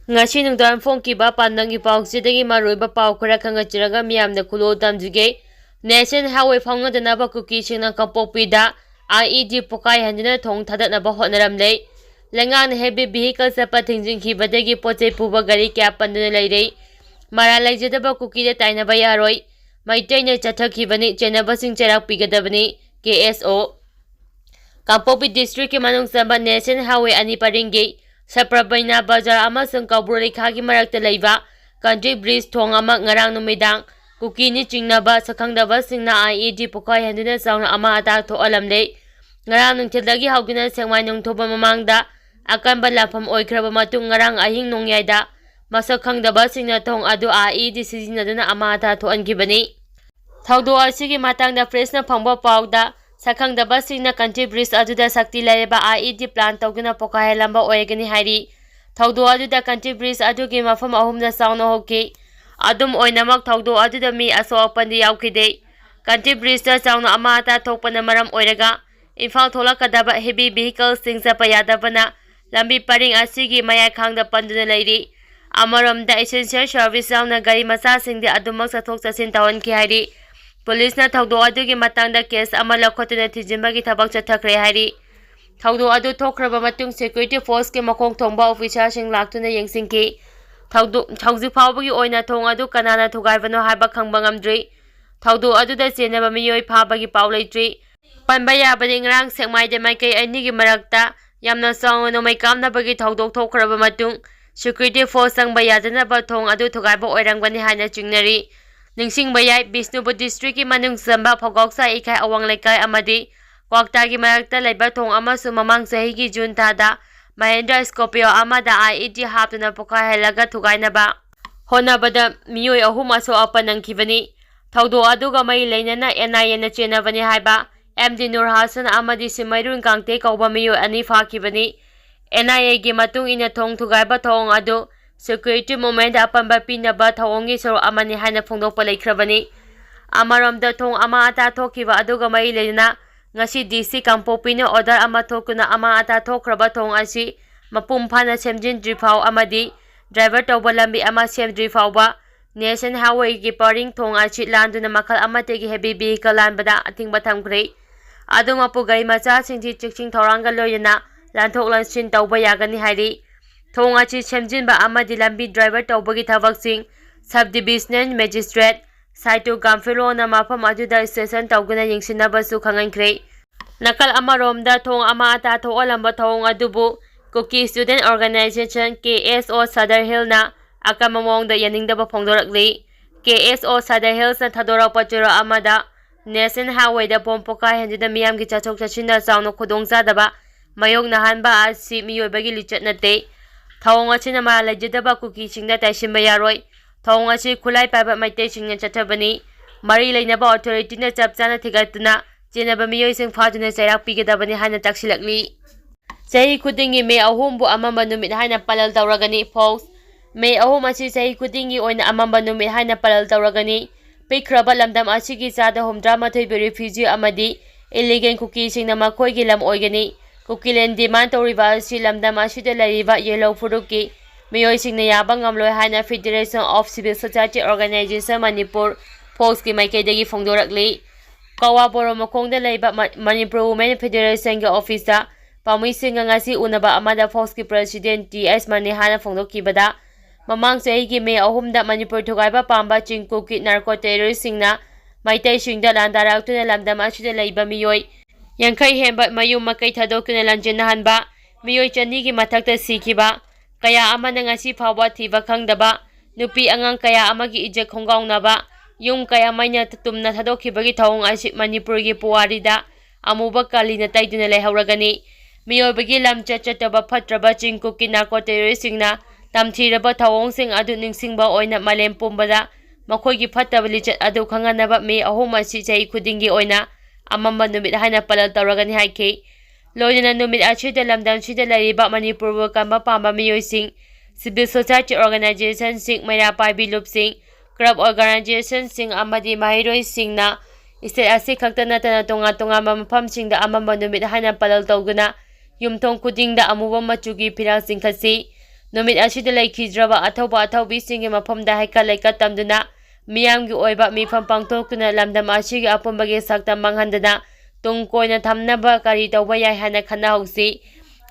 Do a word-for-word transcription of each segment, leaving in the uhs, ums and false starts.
ꯉꯁꯤ ꯅꯨꯡꯗꯥꯡ ꯐꯣꯡꯈꯤꯕ ꯄꯥꯟꯗꯝꯒꯤ ꯄꯥꯎꯆꯦꯗꯒꯤ ꯃꯔꯨꯑꯣꯏꯕ ꯄꯥꯎ ꯈꯔ ꯈꯪꯍꯟꯖꯔꯒ ꯃꯤꯌꯥꯝꯗ ꯈꯨꯗꯣꯜ ꯇꯝꯖꯒꯦ꯫ National Highway ꯐꯥꯎꯅꯗꯅꯕ ꯀꯨꯀꯤꯁꯤꯡꯅ ꯀꯥꯡꯄꯣꯛꯄꯤꯗ I E D ꯄꯣꯈꯥꯏꯍꯟꯗꯨꯅ ꯊꯣꯡ ꯊꯥꯗꯠꯅꯕ ꯍꯣꯠꯅꯔꯝꯂꯦ꯫ ꯂꯩꯉꯥꯛꯅ heavy vehicle ꯆꯠꯄ ꯊꯤꯡꯖꯤꯟꯈꯤꯕꯗꯒꯤ ꯄꯣꯠ ꯆꯩ ꯄꯨꯕ ꯒꯥꯔꯤ ꯀꯌꯥ ꯄꯟꯗꯨꯅ ꯂꯩꯔꯦ꯫ ꯃꯔꯥꯜ ꯂꯩꯖꯗꯕ ꯀꯨꯀꯤꯗ ꯇꯥꯏꯅꯕ ꯌꯥꯔꯣꯏ꯫ ꯃꯩꯇꯩꯅ ꯆꯠꯊꯈꯤꯕꯅꯤ, ꯆꯦꯟꯅꯕꯁꯤꯡ ꯆꯩꯔꯥꯛ ꯄꯤꯒꯗꯕꯅꯤ꯫ K S O꯫ ꯀꯥꯡꯄꯣꯛꯄꯤ district ꯀꯤ ꯃꯅꯨꯡ ꯆꯟꯕ National Highway ꯑꯅꯤ ꯄꯔꯤꯡꯒꯤ ꯁꯄ꯭ꯔꯕꯩꯅꯥ ꯕꯖꯥꯔ ꯑꯃꯁꯨꯡ ꯀꯧꯕ꯭ꯔꯨ ꯂꯩꯈꯥꯒꯤ ꯃꯔꯛꯇ ꯂꯩꯕ country bridge ꯊꯣꯡ ꯑꯃ ꯉꯔꯥꯡ ꯅꯨꯃꯤꯗꯥꯡ ꯀꯨꯀꯤꯅꯤ ꯆꯤꯡꯅꯕ ꯁꯛꯈꯪꯗꯕꯁꯤꯡꯅ I E D ꯄꯣꯈꯥꯏꯍꯟꯗꯨꯅ ꯆꯥꯎꯅ ꯑꯃꯥ ꯑꯇꯥ ꯊꯣꯛꯍꯜꯂꯝꯂꯦ꯫ ꯉꯔꯥꯡ ꯅꯨꯡꯊꯤꯜꯗꯒꯤ ꯍꯧꯗꯨꯅ ꯁꯦꯛꯃꯥꯏ ꯅꯣꯡꯊꯣꯡꯕ ꯃꯃꯥꯡꯗ ꯑꯀꯟꯕ ꯂꯥꯟꯐꯝ ꯑꯣꯏꯈ꯭ꯔꯕ ꯃꯇꯨꯡ, ꯉꯔꯥꯡ ꯑꯍꯤꯡ ꯅꯣꯡꯌꯥꯏꯗ ꯃꯁꯛ ꯈꯪꯗꯕꯁꯤꯡꯅ ꯊꯣꯡ ꯑꯗꯨ I E D ꯁꯤꯖꯤꯟꯅꯗꯨꯅ ꯑꯃꯥ ꯑꯇꯥ ꯊꯣꯛꯍꯟꯈꯤꯕꯅꯤ꯫ ꯊꯧꯗꯣꯛ ꯑꯁꯤꯒꯤ ꯃꯇꯥꯡꯗ press ꯅ ꯐꯪꯕ ꯄꯥꯎꯗ, ꯁꯛꯈꯪꯗꯕꯁꯤꯡꯅ country bridge ꯑꯗꯨꯗ ꯁꯛꯇꯤ ꯂꯩꯔꯕ I E D plant ꯇꯧꯗꯨꯅ ꯄꯣꯈꯥꯏꯍꯜꯂꯝꯕ ꯑꯣꯏꯒꯅꯤ ꯍꯥꯏꯔꯤ꯫ ꯊꯧꯗꯣꯛ ꯑꯗꯨꯗ country bridge ꯑꯗꯨꯒꯤ ꯃꯐꯝ ꯑꯍꯨꯝꯗ ꯆꯥꯎꯅ ꯍꯧꯈꯤ꯫ ꯑꯗꯨꯝ ꯑꯣꯏꯅꯃꯛ, ꯊꯧꯗꯣꯛ ꯑꯗꯨꯗ ꯃꯤ ꯑꯁꯣꯛ ꯑꯄꯟꯗꯤ ꯌꯥꯎꯈꯤꯗꯦ꯫ Country bridge ꯇ ꯆꯥꯎꯅ ꯑꯃꯥ ꯑꯇꯥ ꯊꯣꯛꯄꯅ ꯃꯔꯝ ꯑꯣꯏꯔꯒ ꯏꯝꯐꯥꯜ ꯊꯣꯛꯂꯛꯀꯗꯕ heavy vehicle ꯁꯤꯡ ꯆꯠꯄ ꯌꯥꯗꯕꯅ ꯂꯝꯕꯤ ꯄꯔꯤꯡ ꯑꯁꯤꯒꯤ ꯃꯌꯥꯏ ꯈꯥꯡꯗ ꯄꯟꯗꯨꯅ ꯂꯩꯔꯤ꯫ ꯑꯃꯔꯣꯝꯗ, essential service ꯌꯥꯎꯅ ꯒꯥꯔꯤ ꯃꯆꯥꯁꯤꯡꯗꯤ ꯑꯗꯨꯃꯛ ꯆꯠꯊꯣꯛ ꯆꯠꯁꯤꯟ ꯇꯧꯍꯟꯈꯤ ꯍꯥꯏꯔꯤ꯫ Police ꯅ ꯊꯧꯗꯣꯛ ꯑꯗꯨꯒꯤ ꯃꯇꯥꯡꯗ case ꯑꯃ ꯂꯧꯈꯠꯇꯨꯅ ꯊꯤꯖꯤꯟꯕꯒꯤ ꯊꯕꯛ ꯆꯠꯊꯈ꯭ꯔꯦ ꯍꯥꯏꯔꯤ꯫ ꯊꯧꯗꯣꯛ ꯑꯗꯨ ꯊꯣꯛꯈ꯭ꯔꯕ ꯃꯇꯨꯡ, security force ꯀꯤ ꯃꯈꯣꯡ ꯊꯣꯡꯕ officer ꯁꯤꯡ ꯂꯥꯛꯇꯨꯅ ꯌꯦꯡꯁꯤꯟꯈꯤ꯫ ꯊꯧꯗꯣꯛ, ꯍꯧꯖꯤꯛ ꯐꯥꯎꯕꯒꯤ ꯑꯣꯏꯅ ꯊꯣꯡ ꯑꯗꯨ ꯀꯅꯥꯅ ꯊꯨꯒꯥꯏꯕꯅꯣ ꯍꯥꯏꯕ ꯈꯪꯕ ꯉꯝꯗ꯭ꯔꯤ꯫ ꯊꯧꯗꯣꯛ ꯑꯗꯨꯗ ꯆꯦꯟꯅꯕ ꯃꯤꯑꯣꯏ ꯐꯥꯕꯒꯤ ꯄꯥꯎ ꯂꯩꯇ꯭ꯔꯤ꯫ ꯄꯟꯕ ꯌꯥꯕꯗꯤ, ꯉꯔꯥꯡ ꯁꯦꯛꯃꯥꯏꯗ ꯃꯥꯏꯀꯩ ꯑꯅꯤꯒꯤ ꯃꯔꯛꯇ ꯌꯥꯝꯅ ꯆꯥꯎꯅ ꯅꯣꯡꯃꯩ ꯀꯥꯞꯅꯕꯒꯤ ꯊꯧꯗꯣꯛ ꯊꯣꯛꯈ꯭ꯔꯕ ꯃꯇꯨꯡ, security force ꯆꯪꯕ ꯌꯥꯗꯅꯕ ꯊꯣꯡ ꯑꯗꯨ ꯊꯨꯒꯥꯏꯕ ꯑꯣꯏꯔꯝꯒꯅꯤ ꯍꯥꯏꯅ ꯆꯤꯡꯅꯔꯤ꯫ ꯅꯤꯡꯁꯤꯡꯕ ꯌꯥꯏ, ꯕꯤꯁꯅꯨꯄꯨꯔ district ꯀꯤ ꯃꯅꯨꯡ ꯆꯟꯕ ꯐꯧꯒꯥꯎꯁꯥ ꯏꯀꯥꯏ ꯑꯋꯥꯡ ꯂꯩꯀꯥꯏ ꯑꯃꯗꯤ ꯀ꯭ꯋꯥꯛꯇꯥꯒꯤ ꯃꯔꯛꯇ ꯂꯩꯕ ꯊꯣꯡ ꯑꯃꯁꯨ ꯃꯃꯥꯡ ꯆꯍꯤꯒꯤ June ꯊꯥꯗ Mahindra Scorpio ꯑꯃꯗ I E D ꯍꯥꯞꯇꯨꯅ ꯄꯣꯈꯥꯏꯍꯜꯂꯒ ꯊꯨꯒꯥꯏꯅꯕ ꯍꯣꯠꯅꯕꯗ ꯃꯤꯑꯣꯏ ꯑꯍꯨꯝ ꯑꯁꯣꯛ ꯑꯄꯟ ꯅꯪꯈꯤꯕꯅꯤ꯫ ꯊꯧꯗꯣꯛ ꯑꯗꯨꯒ ꯃꯔꯤ ꯂꯩꯅꯅ N I A ꯅ ꯆꯦꯟꯅꯕꯅꯤ ꯍꯥꯏꯕ M D ꯅꯨꯔ ꯍꯥꯁꯟ ꯑꯃꯗꯤ ꯁꯤꯃꯩꯔꯨꯟ ꯀꯥꯡꯇꯦ ꯀꯧꯕ ꯃꯤꯑꯣꯏ ꯑꯅꯤ ꯐꯥꯈꯤꯕꯅꯤ꯫ N I A ꯒꯤ ꯃꯇꯨꯡ ꯏꯟꯅ, ꯊꯣꯡ ꯊꯨꯒꯥꯏꯕ ꯊꯧꯑꯣꯡ ꯑꯗꯨ security movement ꯗ ꯑꯄꯟꯕ ꯄꯤꯅꯕ ꯊꯧꯑꯣꯡꯒꯤ ꯁꯔꯨꯛ ꯑꯃꯅꯤ ꯍꯥꯏꯅ ꯐꯣꯡꯗꯣꯛꯄ ꯂꯩꯈ꯭ꯔꯕꯅꯤ꯫ ꯑꯃꯔꯣꯝꯗ, ꯊꯣꯡ ꯑꯃꯥ ꯑꯇꯥ ꯊꯣꯛꯈꯤꯕ ꯑꯗꯨꯒ ꯃꯔꯤ ꯂꯩꯅꯅ ꯉꯁꯤ D C ꯀꯥꯡꯄꯣꯛꯄꯤꯅ order ꯑꯃ ꯊꯣꯛꯇꯨꯅ ꯑꯃꯥ ꯑꯇꯥ ꯊꯣꯛꯈ꯭ꯔꯕ ꯊꯣꯡ ꯑꯁꯤ ꯃꯄꯨꯡ ꯐꯥꯅ ꯁꯦꯝꯖꯤꯟꯗ꯭ꯔꯤ ꯐꯥꯎ ꯑꯃꯗꯤ ꯗ꯭ꯔꯥꯏꯚꯔ ꯇꯧꯕ ꯂꯝꯕꯤ ꯑꯃ ꯁꯦꯝꯗ꯭ꯔꯤ ꯐꯥꯎꯕ ꯅꯦꯁꯅꯦꯜ ꯍꯥꯏꯋꯦꯒꯤ ꯄꯔꯤꯡ ꯊꯣꯡ ꯑꯁꯤ ꯂꯥꯟꯗꯨꯅ ꯃꯈꯜ ꯑꯃꯠꯇꯒꯤ ꯍꯦꯚꯤ ꯚꯤꯍꯤꯀꯜ ꯂꯥꯟꯕꯗ ꯑꯊꯤꯡꯕ ꯊꯝꯈ꯭ꯔꯦ꯫ ꯑꯗꯨꯃꯛꯄꯨ ꯒꯥꯔꯤ ꯃꯆꯥꯁꯤꯡꯁꯤ ꯆꯦꯛꯁꯤꯟ ꯊꯧꯔꯥꯡꯒ ꯂꯣꯏꯅꯅ ꯂꯥꯟꯊꯣꯛ ꯂꯥꯟꯁꯤꯟ ꯇꯧꯕ ꯌꯥꯒꯅꯤ ꯍꯥꯏꯔꯤ꯫ ꯊꯣꯡ ꯑꯁꯤ ꯁꯦꯝꯖꯤꯟꯕ ꯑꯃꯗꯤ ꯂꯝꯕꯤ ꯗ꯭ꯔꯥꯏꯚꯔ ꯇꯧꯕꯒꯤ ꯊꯕꯛꯁꯤꯡ ꯁꯕ ꯗꯤꯕꯤꯖꯅꯦꯜ ꯃꯦꯖꯤꯁꯇ꯭ꯔꯦꯠ ꯁꯥꯏꯇꯨ ꯒꯥꯝꯐꯤꯂꯣꯅ ꯃꯐꯝ ꯑꯗꯨꯗ ꯁ꯭ꯇꯦꯁꯟ ꯇꯧꯗꯨꯅ ꯌꯦꯡꯁꯤꯟꯅꯕꯁꯨ ꯈꯪꯍꯟꯈ꯭ꯔꯦ꯫ ꯅꯥꯀꯜ ꯑꯃꯔꯣꯝꯗ ꯊꯣꯡ ꯑꯃ ꯑꯇꯥ ꯊꯣꯛꯍꯜꯂꯝꯕ ꯊꯧꯑꯣꯡ ꯑꯗꯨꯕꯨ ꯀꯨꯀꯤ ꯁ꯭ꯇꯨꯗꯦꯟꯠ ꯑꯣꯔꯒꯅꯥꯏꯖꯦꯁꯟ, ꯀꯦ ꯑꯦꯁ ꯑꯣ, ꯁꯗꯔ ꯍꯤꯜꯅ ꯑꯀꯟꯕ ꯃꯑꯣꯡꯗ ꯌꯥꯅꯤꯡꯗꯕ ꯐꯣꯡꯗꯣꯔꯛꯂꯤ꯫ ꯀꯦ ꯑꯦꯁ ꯑꯣ ꯁꯗꯔ ꯍꯤꯜꯁꯅ ꯊꯥꯗꯣꯔꯛꯄ ꯆꯦꯔꯣꯜ ꯑꯃꯗ ꯅꯦꯁꯅꯦꯜ ꯍꯥꯏꯋꯦꯗ ꯕꯣꯝ ꯄꯣꯈꯥꯏꯍꯟꯗꯨꯅ ꯃꯤꯌꯥꯝꯒꯤ ꯆꯠꯊꯣꯛ ꯆꯠꯁꯤꯟꯗ ꯆꯥꯎꯅ ꯈꯨꯗꯣꯡꯆꯥꯗꯕ ꯃꯥꯌꯣꯛꯅꯍꯟꯕ ꯑꯁꯤ ꯃꯤꯑꯣꯏꯕꯒꯤ ꯂꯤꯆꯠ ꯅꯠꯇꯦ꯫ ꯊꯧꯑꯣꯡ ꯑꯁꯤꯅ ꯃꯔꯥꯜ ꯂꯩꯖꯗꯕ ꯀꯨꯀꯤꯁꯤꯡꯗ ꯇꯥꯏꯁꯤꯟꯕ ꯌꯥꯔꯣꯏ꯫ ꯊꯧꯑꯣꯡ ꯑꯁꯤ ꯈꯨꯠꯂꯥꯏ ꯄꯥꯏꯕ ꯃꯩꯇꯩꯁꯤꯡꯅ ꯆꯠꯊꯕꯅꯤ꯫ ꯃꯔꯤ ꯂꯩꯅꯕ ꯑꯣꯊꯣꯔꯤꯇꯤꯅ ꯆꯞ ꯆꯥꯅ ꯊꯤꯒꯠꯇꯨꯅ ꯆꯦꯟꯅꯕ ꯃꯤꯑꯣꯏꯁꯤꯡ ꯐꯥꯗꯨꯅ ꯆꯩꯔꯥꯛ ꯄꯤꯒꯗꯕꯅꯤ ꯍꯥꯏꯅ ꯇꯥꯛꯁꯤꯜꯂꯛꯂꯤ꯫ ꯆꯍꯤ ꯈꯨꯗꯤꯡꯒꯤ ꯃꯦ ꯑꯍꯨꯝꯕꯨ ꯑꯃꯝꯕ ꯅꯨꯃꯤꯠ ꯍꯥꯏꯅ ꯄꯥꯂꯟ ꯇꯧꯔꯒꯅꯤ꯫ ꯐꯣꯛꯁ, ꯃꯦ ꯑꯍꯨꯝ ꯑꯁꯤ ꯆꯍꯤ ꯈꯨꯗꯤꯡꯒꯤ ꯑꯣꯏꯅ ꯑꯃꯝꯕ ꯅꯨꯃꯤꯠ ꯍꯥꯏꯅ ꯄꯥꯂꯟ ꯇꯧꯔꯒꯅꯤ꯫ ꯄꯤꯛꯈ꯭ꯔꯕ ꯂꯝꯗꯝ ꯑꯁꯤꯒꯤ ꯆꯥꯗ ꯍꯨꯝꯗ꯭ꯔꯥ ꯃꯥꯊꯣꯏꯕꯨ ꯔꯤꯐ꯭ꯌꯨꯖꯤ ꯑꯃꯗꯤ ꯏꯂꯤꯒꯦꯟ ꯀꯨꯀꯤꯁꯤꯡꯅ ꯃꯈꯣꯏꯒꯤ ꯂꯝ ꯑꯣꯏꯒꯅꯤ꯫ ꯀꯨꯀꯤꯂꯦꯟ ꯗꯤꯃꯥꯟ ꯇꯧꯔꯤꯕ ꯑꯁꯤ ꯂꯝꯗꯝ ꯑꯁꯤꯗ ꯂꯩꯔꯤꯕ ꯌꯦꯜꯍꯧ ꯐꯨꯔꯨꯞꯀꯤ ꯃꯤꯑꯣꯏꯁꯤꯡꯅ ꯌꯥꯕ ꯉꯝꯂꯣꯏ ꯍꯥꯏꯅ Federation of Civil Society Organization Manipur, ꯐꯣꯛꯁꯀꯤ ꯃꯥꯏꯀꯩꯗꯒꯤ ꯐꯣꯡꯗꯣꯔꯛꯂꯤ꯫ ꯀꯋꯥ ꯕꯣꯔꯣ ꯃꯈꯣꯡꯗ ꯂꯩꯕ ꯃ-, ꯃꯅꯤꯄꯨꯔ ꯋꯨꯃꯦꯟ ꯐꯦꯗꯦꯔꯦꯁꯟꯒꯤ ꯑꯣꯐꯤꯁꯇ ꯄꯥꯎꯃꯤꯁꯤꯡꯒ ꯉꯁꯤ ꯎꯅꯕ ꯑꯃꯗ ꯐꯣꯛꯁꯀꯤ ꯄ꯭ꯔꯦꯁꯤꯗꯦꯟꯠ ꯇꯤ ꯑꯦꯁ ꯃꯅꯤꯍꯥꯅ ꯐꯣꯡꯗꯣꯛꯈꯤꯕꯗ, ꯃꯃꯥꯡ ꯆꯍꯤꯒꯤ ꯃꯦ ꯑꯍꯨꯝꯗ ꯃꯅꯤꯄꯨꯔ ꯊꯨꯒꯥꯏꯕ ꯄꯥꯝꯕ ꯆꯤꯡ ꯀꯨꯀꯤ ꯅꯥꯔꯀꯣ ꯇꯦꯔꯣꯔꯤꯁꯁꯤꯡꯅ ꯃꯩꯇꯩꯁꯤꯡꯗ ꯂꯥꯟꯗꯥꯔꯛꯇꯨꯅ ꯂꯝꯗꯝ ꯑꯁꯤꯗ ꯂꯩꯕ ꯃꯤꯑꯣꯏ ꯌꯥꯡꯈꯩ ꯍꯦꯟꯕ ꯃꯌꯨꯝ ꯃꯀꯩ ꯊꯥꯗꯣꯛꯇꯨꯅ ꯂꯥꯟꯖꯦꯟꯅꯍꯟꯕ, ꯃꯤꯑꯣꯏ ꯆꯅꯤꯒꯤ ꯃꯊꯛꯇ ꯁꯤꯈꯤꯕ, ꯀꯌꯥ ꯑꯃꯅ ꯉꯁꯤ ꯐꯥꯎꯕ ꯊꯤꯕ ꯈꯪꯗꯕ, ꯅꯨꯄꯤ ꯑꯉꯥꯡ ꯀꯌꯥ ꯑꯃꯒꯤ ꯏꯖꯠ ꯈꯣꯡꯒꯥꯎꯅꯕ, ꯌꯨꯝ ꯀꯌꯥ ꯃꯩꯅ ꯇꯨꯝꯅ ꯊꯥꯗꯣꯛꯈꯤꯕꯒꯤ ꯊꯧꯑꯣꯡ ꯑꯁꯤ ꯃꯅꯤꯄꯨꯔꯒꯤ ꯄꯨꯋꯥꯔꯤꯗ ꯑꯃꯨꯕ ꯀꯥꯂꯤꯅ ꯇꯩꯗꯨꯅ ꯂꯩꯍꯧꯔꯒꯅꯤ꯫ ꯃꯤꯑꯣꯏꯕꯒꯤ ꯂꯝꯆꯠ ꯆꯠꯇꯕ ꯐꯠꯇ꯭ꯔꯕ ꯆꯤꯡ ꯀꯨꯀꯤ ꯅꯥꯔꯀꯣ ꯇꯦꯔꯣꯔꯤꯁꯁꯤꯡꯅ ꯇꯝꯊꯤꯔꯕ ꯊꯧꯑꯣꯡꯁꯤꯡ ꯑꯗꯨ ꯅꯤꯡꯁꯤꯡꯕ ꯑꯣꯏꯅ ꯃꯥꯂꯦꯝ ꯄꯨꯝꯕꯗ ꯃꯈꯣꯏꯒꯤ ꯐꯠꯇꯕ ꯂꯤꯆꯠ ꯑꯗꯨ ꯈꯪꯍꯟꯅꯕ ꯃꯦ ꯑꯍꯨꯝ ꯑꯁꯤ ꯆꯍꯤ ꯈꯨꯗꯤꯡꯒꯤ ꯑꯣꯏꯅ ꯑꯃꯝꯕ ꯅꯨꯃꯤꯠ ꯍꯥꯏꯅ ꯄꯥꯂꯟ ꯇꯧꯔꯒꯅꯤ ꯍꯥꯏꯈꯤ꯫ ꯂꯣꯏꯅꯅ ꯅꯨꯃꯤꯠ ꯑꯁꯤꯗ ꯂꯝꯗꯝꯁꯤꯗ ꯂꯩꯔꯤꯕ ꯃꯅꯤꯄꯨꯔꯕꯨ ꯀꯟꯕ ꯄꯥꯝꯕ ꯃꯤꯑꯣꯏꯁꯤꯡ, civil society organizationꯁꯤꯡ, ꯃꯩꯔꯥ ꯄꯥꯏꯕꯤ ꯂꯨꯞꯁꯤꯡ, club organizationꯁꯤꯡ ꯑꯃꯗꯤ ꯃꯍꯩꯔꯣꯏꯁꯤꯡꯅ state ꯑꯁꯤ ꯈꯛꯇ ꯅꯠꯇꯅ ꯇꯣꯉꯥꯟ ꯇꯣꯉꯥꯟꯕ ꯃꯐꯝꯁꯤꯡꯗ ꯑꯃꯝꯕ ꯅꯨꯃꯤꯠ ꯍꯥꯏꯅ ꯄꯥꯂꯟ ꯇꯧꯗꯨꯅ ꯌꯨꯝꯊꯣꯡ ꯈꯨꯗꯤꯡꯗ ꯑꯃꯨꯕ ꯃꯆꯨꯒꯤ ꯐꯤꯔꯥꯜ ꯆꯤꯡꯈꯠꯁꯤ꯫ ꯅꯨꯃꯤꯠ ꯑꯁꯤꯗ ꯂꯩꯈꯤꯗ꯭ꯔꯕ ꯑꯊꯧꯕ ꯑꯊꯧꯕꯤꯁꯤꯡꯒꯤ ꯃꯐꯝꯗ ꯍꯩꯀꯠ ꯂꯩꯀꯠ ꯇꯝꯗꯨꯅ ꯃꯤꯌꯥꯝꯒꯤ ꯑꯣꯏꯕ ꯃꯤꯐꯝ ꯄꯥꯡꯊꯣꯛꯇꯨꯅ ꯂꯝꯗꯝ ꯑꯁꯤꯒꯤ ꯑꯄꯨꯟꯕꯒꯤ ꯁꯛꯇꯝ ꯃꯥꯡꯍꯟꯗꯅ ꯇꯨꯡ ꯀꯣꯏꯅ ꯊꯝꯅꯕ ꯀꯔꯤ ꯇꯧꯕ ꯌꯥꯏ ꯍꯥꯏꯅ ꯈꯟꯅꯍꯧꯁꯤ꯫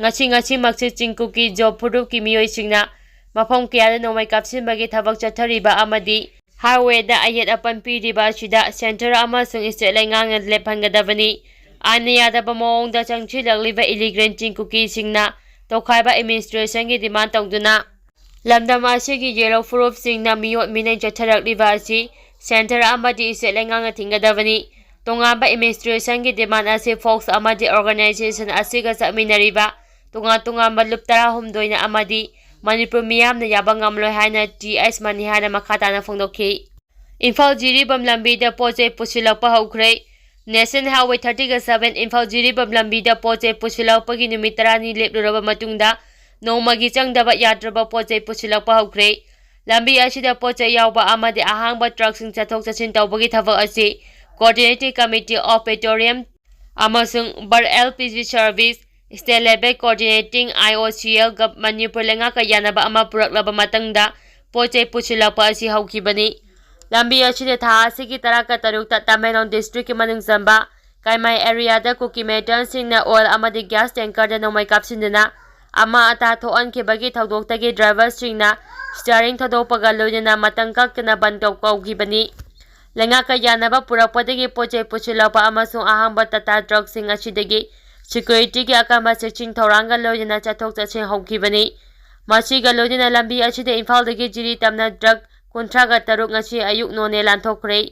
ꯉꯁꯤ ꯉꯁꯤꯃꯛꯁꯦ ꯆꯤꯡ ꯀꯨꯀꯤ ꯖꯣꯕ ꯐꯨꯔꯨꯞꯀꯤ ꯃꯤꯑꯣꯏꯁꯤꯡꯅ ꯃꯐꯝ ꯀꯌꯥꯗ ꯅꯣꯡꯃꯩ ꯀꯥꯞꯁꯤꯟꯕꯒꯤ ꯊꯕꯛ ꯆꯠꯊꯔꯤꯕ ꯑꯃꯗꯤ ꯍꯥꯏꯋꯦꯗ ꯑꯌꯦꯠ ꯑꯄꯟ ꯄꯤꯔꯤꯕ ꯑꯁꯤꯗ ꯁꯦꯟꯇꯔ ꯑꯃꯁꯨꯡ ꯏꯁꯇꯦꯠ ꯂꯩꯉꯥꯛꯅ ꯂꯦꯞꯍꯟꯒꯗꯕꯅꯤ꯫ ꯑꯥꯏꯟꯅ ꯌꯥꯗꯕ ꯃꯑꯣꯡꯗ ꯆꯪꯁꯤꯜꯂꯛꯂꯤꯕ ꯏꯂꯤꯒ꯭ꯔꯦꯟ ꯆꯤꯡ ꯀꯨꯀꯤꯁꯤꯡꯅ ꯇꯣꯈꯥꯏꯕ ꯑꯦꯗꯃꯤꯅꯤꯁꯇ꯭ꯔꯦꯁꯟꯒꯤ ꯗꯤꯃꯥꯟ ꯇꯧꯗꯨꯅ ꯂꯝꯗꯝ ꯑꯁꯤꯒꯤ ꯌꯦꯂꯣ ꯐꯨꯔꯨꯞꯁꯤꯡꯅ ꯃꯤꯑꯣꯠ ꯃꯤꯅꯩ ꯆꯠꯊꯔꯛꯂꯤꯕ ꯑꯁꯤ ꯁꯦꯟꯇꯔ ꯑꯃꯗꯤ ꯏꯁꯇꯦꯠ ꯂꯩꯉꯥꯛꯅ ꯊꯤꯡꯒꯗꯕꯅꯤ꯫ ꯇꯣꯉꯥꯟꯕ ꯑꯦꯗꯃꯤꯅꯤꯁꯇ꯭ꯔꯦꯁꯟꯒꯤ ꯗꯤꯃꯥꯟ ꯑꯁꯤ ꯐꯣꯛꯁ ꯑꯃꯗꯤ ꯑꯣꯔꯒꯅꯥꯏꯖꯦꯁꯟ ꯑꯁꯤꯒ ꯆꯠꯃꯤꯟꯅꯔꯤꯕ ꯇꯣꯉꯥꯟ ꯇꯣꯉꯥꯟꯕ ꯂꯨꯞ ꯇꯔꯥꯍꯨꯝꯗꯣꯏꯅ ꯑꯃꯗꯤ ꯃꯅꯤꯄꯨꯔ ꯃꯤꯌꯥꯝꯅ ꯌꯥꯕ ꯉꯝꯂꯣꯏ ꯍꯥꯏꯅ ꯇꯤ ꯑꯦꯁ ꯃꯅꯤꯍꯥꯔꯅ ꯃꯈꯥ ꯇꯥꯅ ꯐꯣꯡꯗꯣꯛꯈꯤ꯫ ꯏꯝꯐꯥꯜ ꯖꯤꯔꯤꯕꯥꯝ ꯂꯝꯕꯤꯗ ꯄꯣꯠ ꯆꯩ ꯄꯨꯁꯤꯜꯂꯛꯄ ꯍꯧꯈ꯭ꯔꯦ꯫ ꯅꯦꯁꯅꯦꯜ ꯍꯥꯏꯋꯦ ꯊꯥꯔꯇꯤꯒ ꯁꯚꯦꯟ ꯏꯝꯐꯥꯜ ꯖꯤꯔꯤꯕꯥꯝ ꯂꯝꯕꯤꯗ ꯄꯣꯠ ꯆꯩ ꯄꯨꯁꯤꯜꯂꯛꯄꯒꯤ ꯅꯨꯃꯤꯠ ꯇꯔꯥꯅꯤ ꯂꯦꯞꯂꯨꯔꯕ ꯃꯇꯨꯡꯗ ꯅꯣꯡꯃꯒꯤ ꯆꯪꯗꯕ ꯌꯥꯗ꯭ꯔꯕ ꯄꯣꯠ ꯆꯩ ꯄꯨꯁꯤꯜꯂꯛꯄ ꯍꯧꯈ꯭ꯔꯦ꯫ ꯂꯝꯕꯤ ꯑꯁꯤꯗ ꯄꯣꯠ ꯆꯩ ꯌꯥꯎꯕ ꯑꯃꯗꯤ ꯑꯍꯥꯡꯕ ꯇ꯭ꯔꯛꯁꯤꯡ ꯆꯠꯊꯣꯛ ꯆꯠꯁꯤꯟ ꯇꯧꯕꯒꯤ ꯊꯕꯛ ꯑꯁꯤ ꯀꯣꯑꯣꯔꯗꯤꯅꯦꯇꯤꯡ ꯀꯃꯤꯇꯤ ꯑꯣꯐ ꯄꯦꯇ꯭ꯔꯣꯂꯤꯌꯝ ꯑꯃꯁꯨꯡ ꯕꯔ L P G service state level coordinating I O C ꯑꯦꯜꯒ Manipur ꯂꯩꯉꯥꯛꯀ ꯌꯥꯅꯕ ꯑꯃ ꯄꯨꯔꯛꯂꯕ ꯃꯇꯨꯡꯗ ꯄꯣꯠ ꯆꯩ ꯄꯨꯁꯤꯜꯂꯛꯄ ꯑꯁꯤ ꯍꯧꯈꯤꯕꯅꯤ꯫ ꯂꯝꯕꯤ ꯑꯁꯤꯗ ꯊꯥ ꯑꯁꯤꯒꯤ ꯇꯔꯥꯒ ꯇꯔꯨꯛꯇ ꯇꯃꯦꯡꯂꯣꯡ ꯗꯤꯁꯇ꯭ꯔꯤꯛꯀꯤ ꯃꯅꯨꯡ ꯆꯟꯕ ꯀꯥꯏꯃꯥꯏ ꯑꯦꯔꯤꯌꯥꯗ ꯀꯨꯀꯤ ꯃꯤꯂꯤꯇꯦꯟꯠꯁꯤꯡꯅ ꯑꯣꯏꯜ ꯑꯃꯗꯤ ꯒ꯭ꯌꯥꯁ ꯇꯦꯡꯀꯔꯗ ꯅꯣꯡꯃꯩ ꯀꯥꯞꯁꯤꯟꯗꯨꯅ ꯑꯃ ꯑꯇꯥ ꯊꯣꯛꯍꯟꯈꯤꯕꯒꯤ ꯊꯧꯗꯣꯛꯇꯒꯤ ꯗ꯭ꯔꯥꯏꯚꯔꯁꯤꯡꯅ ꯁ꯭ꯇꯤꯌꯥꯔꯤꯡ ꯊꯥꯗꯣꯛꯄꯒ ꯂꯣꯏꯅꯅ ꯃꯇꯝ ꯀꯛꯇꯅ ꯕꯟ ꯇꯧ ꯀꯧꯈꯤꯕꯅꯤ꯫ ꯂꯩꯉꯥꯛꯀ ꯌꯥꯅꯕ ꯄꯨꯔꯛꯄꯗꯒꯤ ꯄꯣꯠ ꯆꯩ ꯄꯨꯁꯤꯜꯂꯛꯄ ꯑꯃꯁꯨꯡ ꯑꯍꯥꯡꯕ ꯇꯥꯇꯥ ꯇ꯭ꯔꯛꯁꯤꯡ ꯑꯁꯤꯗꯒꯤ ꯁꯦꯀ꯭ꯌꯨꯔꯤꯇꯤꯒꯤ ꯑꯀꯟꯕ ꯆꯦꯛꯁꯤꯟ ꯊꯧꯔꯥꯡꯒ ꯂꯣꯏꯅꯅ ꯆꯠꯊꯣꯛ ꯆꯠꯁꯤꯟ ꯍꯧꯈꯤꯕꯅꯤ꯫ ꯃꯁꯤꯒ ꯂꯣꯏꯅꯅ ꯂꯝꯕꯤ ꯑꯁꯤꯗ ꯏꯝꯐꯥꯜꯗꯒꯤ ꯖꯤꯔꯤ ꯇꯝꯅ ꯇ꯭ꯔꯛ ꯀꯨꯟꯊ꯭ꯔꯥꯒ ꯇꯔꯨꯛ ꯉꯁꯤ ꯑꯌꯨꯛ ꯅꯣꯅꯦ ꯂꯥꯟꯊꯣꯛꯈ꯭ꯔꯦ꯫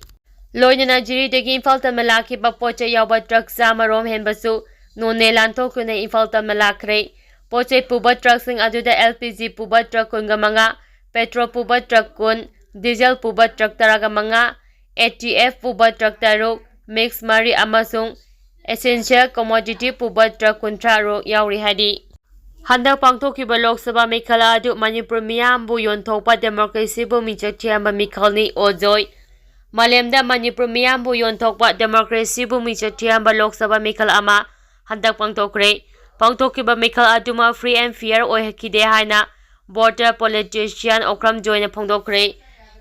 ꯂꯣꯏꯅꯅ ꯖꯤꯔꯤꯗꯒꯤ ꯏꯝꯐꯥꯜ ꯇꯝꯅ ꯂꯥꯛꯈꯤꯕ ꯄꯣꯠ ꯆꯩ ꯌꯥꯎꯕ ꯇ꯭ꯔꯛ ꯆꯥꯃꯔꯣꯝ ꯍꯦꯟꯕꯁꯨ ꯅꯣꯅꯦ ꯂꯥꯟꯊꯣꯛꯇꯨꯅ ꯏꯝꯐꯥꯜ ꯇꯝꯅ ꯂꯥꯛꯈ꯭ꯔꯦ꯫ ꯄꯣꯠ ꯆꯩ ꯄꯨꯕ ꯇ꯭ꯔꯛꯁꯤꯡ ꯑꯗꯨꯗ ꯑꯦꯜ ꯄꯤ ꯖꯤ ꯄꯨꯕ ꯇ꯭ꯔꯛ ꯀꯨꯟꯒ ꯃꯉꯥ, ꯄꯦꯇ꯭ꯔꯣꯜ ꯄꯨꯕ ꯇ꯭ꯔꯛ ꯀꯨꯟ, ꯗꯤꯖꯜ ꯄꯨꯕ ꯇ꯭ꯔꯛ ꯇꯔꯥꯒ ꯃꯉꯥ, ꯑꯦ ꯇꯤ ꯑꯦꯐ ꯄꯨꯕ ꯇ꯭ꯔꯛ ꯇꯔꯨꯛ, ꯃꯤꯛꯁ ꯃꯔꯤ ꯑꯃꯁꯨꯡ ꯑꯦꯁꯦꯟꯁꯤꯌꯦꯜ ꯀꯣꯃꯣꯗꯤꯇꯤ ꯄꯨꯕ ꯇ꯭ꯔꯛ ꯀꯨꯟꯊ꯭ꯔꯥ ꯇꯔꯨꯛ ꯌꯥꯎꯔꯤ ꯍꯥꯏꯔꯤ꯫ ꯍꯟꯗꯛ ꯄꯥꯡꯊꯣꯛꯈꯤꯕ ꯂꯣꯛ ꯁꯚꯥ ꯃꯤꯈꯜ ꯑꯗꯨ ꯃꯅꯤꯄꯨꯔ ꯃꯤꯌꯥꯝꯕꯨ ꯌꯣꯟꯊꯣꯛꯄ ꯗꯦꯃꯣꯀ꯭ꯔꯦꯁꯤꯕꯨ ꯃꯤꯡꯆꯠ ꯊꯤꯍꯟꯕ ꯃꯤꯈꯜꯅꯤ, ꯑꯣꯖꯣꯏ꯫ ꯃꯥꯂꯦꯝꯗ ꯃꯅꯤꯄꯨꯔ ꯃꯤꯌꯥꯝꯕꯨ ꯌꯣꯟꯊꯣꯛꯄ ꯗꯦꯃꯣꯀ꯭ꯔꯦꯁꯤꯕꯨ ꯃꯤꯡꯆꯠ ꯊꯤꯍꯟꯕ ꯂꯣꯛ ꯁꯚꯥ ꯃꯤꯈꯜ ꯑꯃ ꯍꯟꯗꯛ ꯄꯥꯡꯊꯣꯛꯈ꯭ꯔꯦ꯫ ꯄꯥꯡꯊꯣꯛꯈꯤꯕ ꯃꯤꯈꯜ ꯑꯗꯨꯃꯛ ꯐ꯭ꯔꯤ ꯑꯦꯟ ꯐꯤꯌꯔ ꯑꯣꯏꯍꯟꯈꯤꯗꯦ ꯍꯥꯏꯅ voter politician ꯑꯣꯀ꯭ꯔꯝ ꯖꯣꯏꯅ ꯐꯣꯡꯗꯣꯛꯈ꯭ꯔꯦ꯫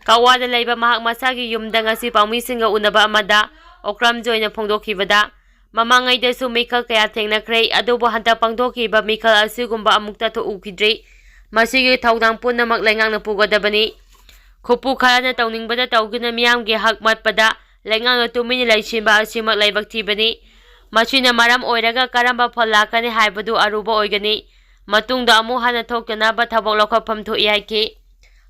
ꯀꯛꯋꯥꯗ ꯂꯩꯕ ꯃꯍꯥꯛ ꯃꯁꯥꯒꯤ ꯌꯨꯝꯗ ꯉꯁꯤ ꯄꯥꯎꯃꯤꯁꯤꯡꯒ ꯎꯅꯕ ꯑꯃꯗ ꯑꯣꯀ꯭ꯔꯝ ꯖꯣꯏꯅ ꯐꯣꯡꯗꯣꯛꯈꯤꯕꯗ, ꯃꯃꯥꯡꯉꯩꯗꯁꯨ ꯃꯤꯈꯜ ꯀꯌꯥ ꯊꯦꯡꯅꯈ꯭ꯔꯦ, ꯑꯗꯨꯕꯨ ꯍꯟꯗꯛ ꯄꯥꯡꯊꯣꯛꯈꯤꯕ ꯃꯤꯈꯜ ꯑꯁꯤꯒꯨꯝꯕ ꯑꯃꯨꯛꯇ ꯊꯣꯛꯎꯈꯤꯗ꯭ꯔꯤ꯫ ꯃꯁꯤꯒꯤ ꯊꯧꯗꯥꯡ ꯄꯨꯝꯅꯃꯛ ꯂꯩꯉꯥꯛꯅ ꯄꯨꯒꯗꯕꯅꯤ꯫ ꯈꯨꯄꯨ ꯈꯔꯅ ꯇꯧꯅꯤꯡꯕꯗ ꯇꯧꯗꯨꯅ ꯃꯤꯌꯥꯝꯒꯤ ꯍꯛ ꯃꯠꯄꯗ ꯂꯩꯉꯥꯛꯅ ꯇꯨꯃꯤꯟꯅ ꯂꯩꯁꯤꯟꯕ ꯑꯁꯤꯃꯛ ꯂꯥꯏꯕꯛ ꯊꯤꯕꯅꯤ꯫ ꯃꯁꯤꯅ ꯃꯔꯝ ꯑꯣꯏꯔꯒ ꯀꯔꯝꯕ ꯐꯜ ꯂꯥꯛꯀꯅꯤ ꯍꯥꯏꯕꯗꯨ ꯑꯔꯨꯕ ꯑꯣꯏꯒꯅꯤ꯫ ꯃꯇꯨꯡꯗ ꯑꯃꯨꯛ ꯍꯟꯅ ꯊꯣꯛꯇꯅꯕ ꯊꯕꯛ ꯂꯧꯈꯠꯐꯝ ꯊꯣꯛꯏ ꯍꯥꯏꯈꯤ꯫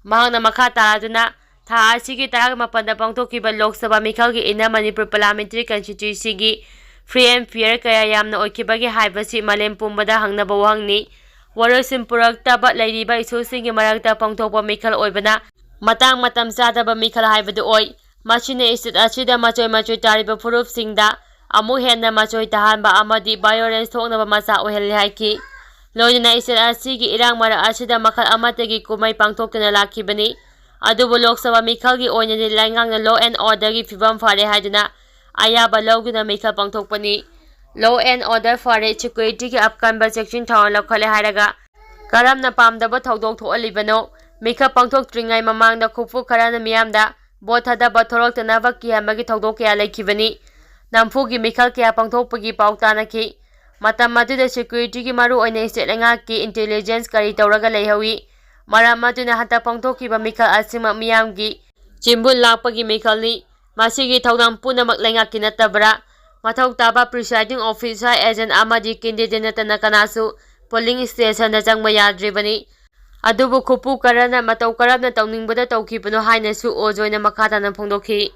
ꯃꯍꯥꯛꯅ ꯃꯈꯥ ꯇꯥꯔꯗꯨꯅ, ꯊꯥ ꯑꯁꯤꯒꯤ ꯇꯔꯥꯃꯥꯄꯟꯗ ꯄꯥꯡꯊꯣꯛꯈꯤꯕ ꯂꯣꯛ ꯁꯚꯥ ꯃꯤꯈꯜꯒꯤ inner Manipur constituencyꯒꯤ free and fair ꯀꯌꯥ ꯌꯥꯝꯅ ꯑꯣꯏꯈꯤꯕꯒꯦ ꯍꯥꯏꯕꯁꯤ ꯃꯥꯂꯦꯝ ꯄꯨꯝꯕꯗ ꯍꯪꯅꯕ ꯋꯥꯍꯪꯅꯤ꯫ ꯋꯥꯔꯣꯏꯁꯤꯟ ꯄꯨꯔꯛꯇꯕ ꯂꯩꯔꯤꯕ ꯏꯁꯨꯁꯤꯡꯒꯤ ꯃꯔꯛꯇ ꯄꯥꯡꯊꯣꯛꯄ ꯃꯤꯈꯜ ꯑꯣꯏꯕꯅ ꯃꯇꯥꯡ ꯃꯇꯝ ꯆꯥꯗꯕ ꯃꯤꯈꯜ ꯍꯥꯏꯕꯗꯨ ꯑꯣꯏ꯫ ꯃꯁꯤꯅ state ꯑꯁꯤꯗ ꯃꯆꯣꯏ ꯃꯆꯣꯏ ꯇꯥꯔꯤꯕ ꯐꯨꯔꯨꯞꯁꯤꯡꯗ ꯑꯃꯨꯛ ꯍꯦꯟꯅ ꯃꯆꯣꯏ ꯇꯥꯍꯟꯕ ꯑꯃꯗꯤ violence ꯊꯣꯛꯅꯕ ꯃꯆꯥꯛ ꯑꯣꯏꯍꯜꯂꯦ ꯍꯥꯏꯈꯤ꯫ ꯂꯣꯏꯅꯅ state ꯑꯁꯤꯒꯤ ꯏꯔꯥꯡ ꯃꯔꯛ ꯑꯁꯤꯗ ꯃꯈꯜ ꯑꯃꯠꯇꯒꯤ ꯀꯨꯝꯍꯩ ꯄꯥꯡꯊꯣꯛꯇꯨꯅ ꯂꯥꯛꯈꯤꯕꯅꯤ꯫ ꯑꯗꯨꯕꯨ ꯂꯣꯛ ꯁꯚꯥ ꯃꯤꯈꯜꯒꯤ ꯑꯣꯏꯅꯗꯤ ꯂꯩꯉꯥꯛꯅ law and orderꯒꯤ ꯐꯤꯕꯝ ꯐꯔꯦ ꯍꯥꯏꯗꯨꯅ ꯑꯌꯥꯕ ꯂꯧꯗꯨꯅ ꯃꯤꯈꯜ ꯄꯥꯡꯊꯣꯛꯄꯅꯤ꯫ Law and order ꯐꯔꯦ, securityꯒꯤ ꯑꯀꯟꯕ ꯆꯦꯛꯁꯤꯟ ꯊꯧꯔꯥꯡ ꯂꯧꯈꯠꯂꯦ ꯍꯥꯏꯔꯒ ꯀꯔꯝꯅ ꯄꯥꯝꯗꯕ ꯊꯧꯗꯣꯛ ꯊꯣꯛꯍꯜꯂꯤꯕꯅꯣ? ꯃꯤꯈꯜ ꯄꯥꯡꯊꯣꯛꯇ꯭ꯔꯤꯉꯩ ꯃꯃꯥꯡꯗ ꯈꯨꯐꯨ ꯈꯔꯅ ꯃꯤꯌꯥꯝꯗ ꯚꯣꯠ ꯊꯥꯗꯕ ꯊꯣꯔꯛꯇꯅꯕ ꯀꯤꯍꯟꯕꯒꯤ ꯊꯧꯗꯣꯛ ꯀꯌꯥ ꯂꯩꯈꯤꯕꯅꯤ꯫ ꯅꯝꯐꯨꯒꯤ ꯃꯤꯈꯜ ꯀꯌꯥ ꯄꯥꯡꯊꯣꯛꯄꯒꯤ ꯄꯥꯎ ꯇꯥꯅꯈꯤ꯫ ꯃꯇꯝ ꯑꯗꯨꯗ securityꯒꯤ ꯃꯔꯨꯑꯣꯏꯅ state ꯂꯩꯉꯥꯛꯀꯤ intelligence ꯀꯔꯤ ꯇꯧꯔꯒ ꯂꯩꯍꯧꯏ? ꯃꯔꯝ ꯑꯗꯨꯅ ꯍꯟꯗꯛ ꯄꯥꯡꯊꯣꯛꯈꯤꯕ ꯃꯤꯈꯜ ꯑꯁꯤꯃꯛ ꯃꯤꯌꯥꯝꯒꯤ ꯆꯤꯡꯕꯨ ꯂꯥꯛꯄꯒꯤ ꯃꯤꯈꯜꯅꯤ꯫ ꯃꯁꯤꯒꯤ ꯊꯧꯗꯥꯡ ꯄꯨꯝꯅꯃꯛ ꯂꯩꯉꯥꯛꯀꯤ ꯅꯠꯇꯕ꯭ꯔꯥ? ꯃꯊꯧ ꯇꯥꯕ presiding officer, agent ꯑꯃꯗꯤ candidate ꯅꯠꯇꯅ ꯀꯅꯥꯁꯨ polling stationꯗ ꯆꯪꯕ ꯌꯥꯗ꯭ꯔꯤꯕꯅꯤ꯫ ꯑꯗꯨꯕꯨ ꯈꯨꯄꯨ ꯈꯔꯅ ꯃꯇꯧ ꯀꯔꯝꯅ ꯇꯧꯅꯤꯡꯕꯗ ꯇꯧꯈꯤꯕꯅꯣ ꯍꯥꯏꯅꯁꯨ ꯑꯣ ꯖꯣꯏꯅ ꯃꯈꯥ ꯇꯥꯅ ꯐꯣꯡꯗꯣꯛꯈꯤ꯫